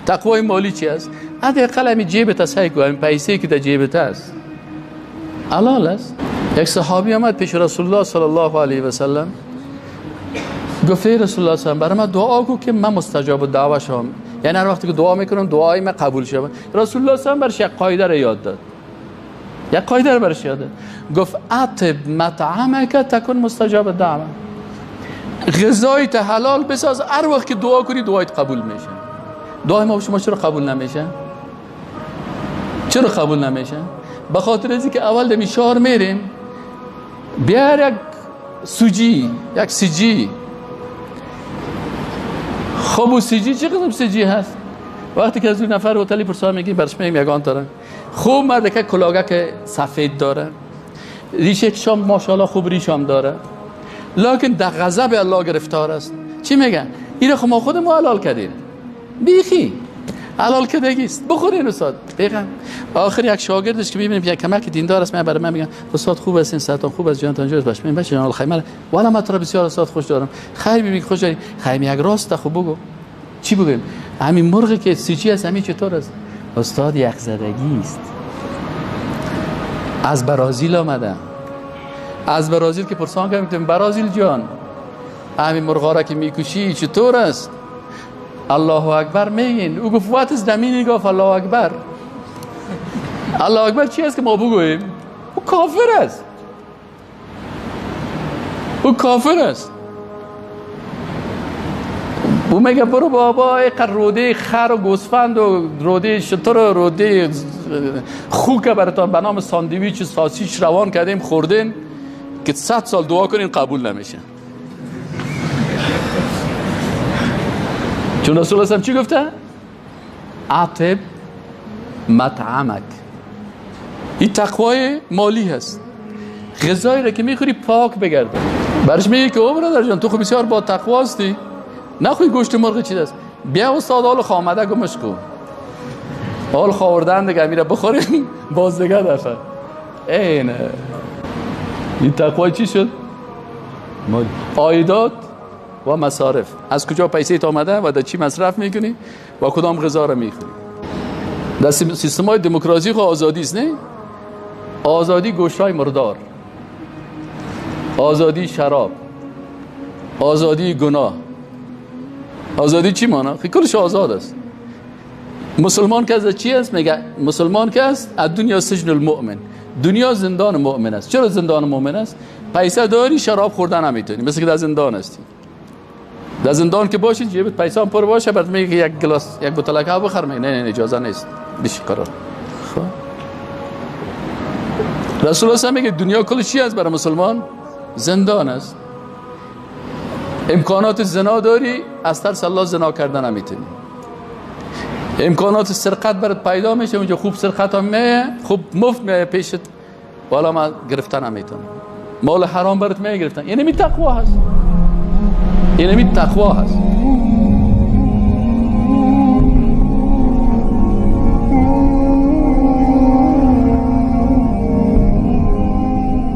تقوای مالی چی است؟ حداقل همین جیبت است، همین پیسه که در جیبت است حلال است. یک صحابی آمد پیش رسول الله صلی الله علیه و سلم، گفت ای رسول الله صلی الله علیه و سلم برای من دعا کو که من مستجاب دعوه شوم، یعنی هر وقتی که دعا میکنم دعای من قبول شود. رسول الله صلی الله علیه و سلم برش یک قاعده را یاد داد، یک قاعده را برش یاد داد. گفت اطب مطعمک تکن مستجاب الدعوه، غذایت حلال بساز، هر وقت که دعا کنی دعایت قبول میشه. دعای ما شما چرا قبول نمیشه؟ چرا قبول نمیشه؟ به خاطر از اینکه اول دمی شهر میریم بیار یک سوجی، یک سیجی. خب و سیجی چه قسم سیجی هست؟ وقتی که از اون نفر هتلی پرسان میگی برش میگیم یگان داره، خوب مرد که کلاگه که سفید داره، ریشه شام ماشاءالله خوب ریش هم داره، لکن در غضب الله گرفتار است. چی میگن؟ اینو خب ما خودمون حلال کردیم، بیخی حلال کردگیست، بخورین استاد بیغم. آخر یک شاگردش که میبینیم یک کمک دیندار است، من برای من میگن استاد خوب هستین، صحتون خوب است، جانتان جور باش. من بچه جان خیمه والا من تو را بسیار استاد خوش دارم. خیر میگی خوش داری؟ خیر یک راست خوب بگو. چی بگیم؟ همین مرغی که سیچی است همین چطور است؟ استاد یک زدگی است، از برازیل آمده. از برازیل که پرسان کردیم برازیل جان همین مرغا را که میکشی چطور است؟ الله اکبر میگین. او گفت what is the meaning of الله اکبر؟ الله اکبر چی است که ما بگوییم؟ او کافر است، او کافر است. او میگه برو بابا اینقدر روده خر و گوسفند و روده شتر و روده خوک براتان به نام ساندویچ و ساسیچ روان کردیم خوردین که 100 سال دعا کنین قبول نمیشه. چون رسول الله چی گفته؟ اطب مطعمک. این تقوای مالی هست. غذایی را که میخوری پاک بگرد. برش میگه که او برادر جان تو خب بسیار با تقوا هستی، نخوی گوشت مرغ چیز است، بیا استاد حال خامده گمش کو، حال خوردن دیگه میره بخوریم باز دیگه دفعه. اینه این تقوای چی شد؟ مالی. عایدات و مصارف، از کجا پیسه تا آمده و در چی مصرف میکنی و کدام غذا را میخوری. در سیستم های دموکراسی خو آزادی است، نه؟ آزادی گوشت های مردار، آزادی شراب، آزادی گناه، آزادی چی مانا؟ خیلی کلش آزاد است. مسلمان که از چی است؟ میگه مسلمان که است از دنیا سجن المؤمن، دنیا زندان مؤمن است. چرا زندان مؤمن است؟ پیسه داری شراب خوردن نمیتونی، مثل که در زندان هستی. در زندان که باشی جیبت پیسه هم پر باشه برات میگه یک گلاس یک بوتل آب بخر، میگه نه نه اجازه نیست، بشی قرار. خب رسول الله میگه دنیا کل چی است برای مسلمان؟ زندان است. امکانات زنا داری، از ترس الله زنا کردن نمیتونی. امکانات سرقت برات پیدا میشه، اونجا خوب سرقت هم میه، خوب مفت میه پیشت، والا ما گرفتن نمیتونم. مال حرام برات میگرفتن. یعنی می تقوا هست، یعنی می تقوا هست.